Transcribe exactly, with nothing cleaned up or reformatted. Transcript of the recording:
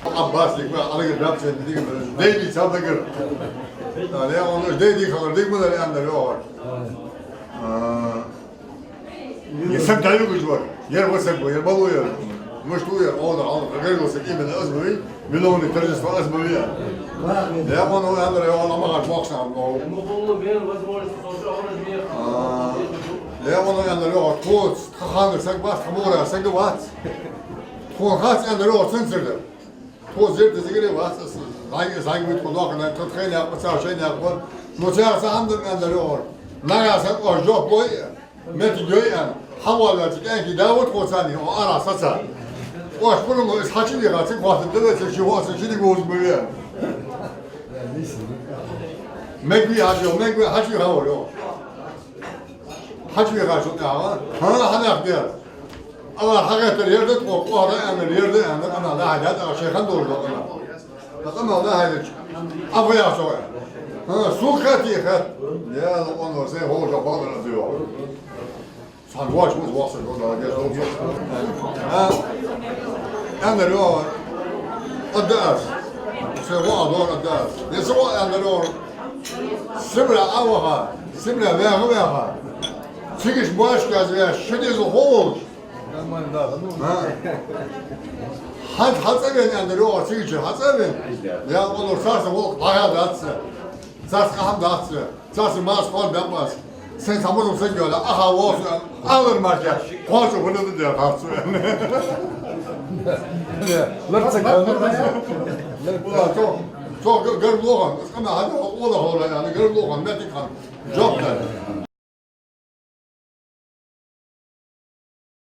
Ӏаббас дика ва, Ӏалига баьб цун дика ва, дайди ца дагар. Даьла, он уж дайди хилар дика ма дар, аьннадар йоах. А, ер саг дӀаюгаш вар, ер ва саг ва, ер малув яр. Мишта ва ер, ода, хьал, гӀагӀа саг именно аз ма вий, виновный торжества аз ма вий. Даьла, он аьннадар йоах, ма хаш боксна, но. А, даьла, он аьннадар йоах, тхоца тха ханара саг вац, тха мугӀара саг вац. Тхона хац, аьннадар йоах, цунцара. Тхо зерат дезигаре вац, зӀамига, зӀамига вуй тхо нохана, тха тхоай никъ ба, цар шоай никъ ба. Но цар цхьа хӀама да, аьннадар йоах. Нагахьа санна оаш жоп лой, моттиг йой аьнна, хьавоалаваьча кӀаьнка да ва тхо царна, оаха арахьа саца. Оаш пурам лой, из хьачувеха, цига хоаттаргда вайцига, ший хоастам ший дика вовза ма вий. Мегаргвий хьачу, мегаргвий, хьачувеха вар йоах. Хьачувеха шо тӀехьа, хӀа, хьанах дер. Ала хьагӀеттар ер да тхо, оаха аьннар ер да аьнна, къамаьл дӀахьайдаьд, ала шоай хинна долаш дола къамаьл. Тха къамаьл дӀахьайдича, Ӏа фу яхаш ва? ХӀа, сога хетий, хет. Даьла, он ва, сай ховш а бакъдар а дий йоах. Цхьан воаш ва из, воаш ва, Дала гешт долда. А, аьннадар йоах, аргда аз. Сай воӀ а дора, аргда аз. Е са воӀ, аьннадар йоах. Сибре Ӏоваха, Сибре ваьха, ваьха. Цига шоаш башха язъяь, ши дезал ховш волаш. А? Хьа, хьацӀавена, аьннадар йоах, цига чу хьацӀавена. Я, валлахӀи, царца волк дӀахьа дац. Царца къахьа дац. Царца мас хьон баьб аз. Сай цхьа мозам саг йола, аха воса, алар мар я. Кхоача хӀуна да дер харцо. Ларца гална. Ула, цо, цо гар лохан, къамаьл хьада, ула хора, яна, гар лохан, метик хан. Жоп дар.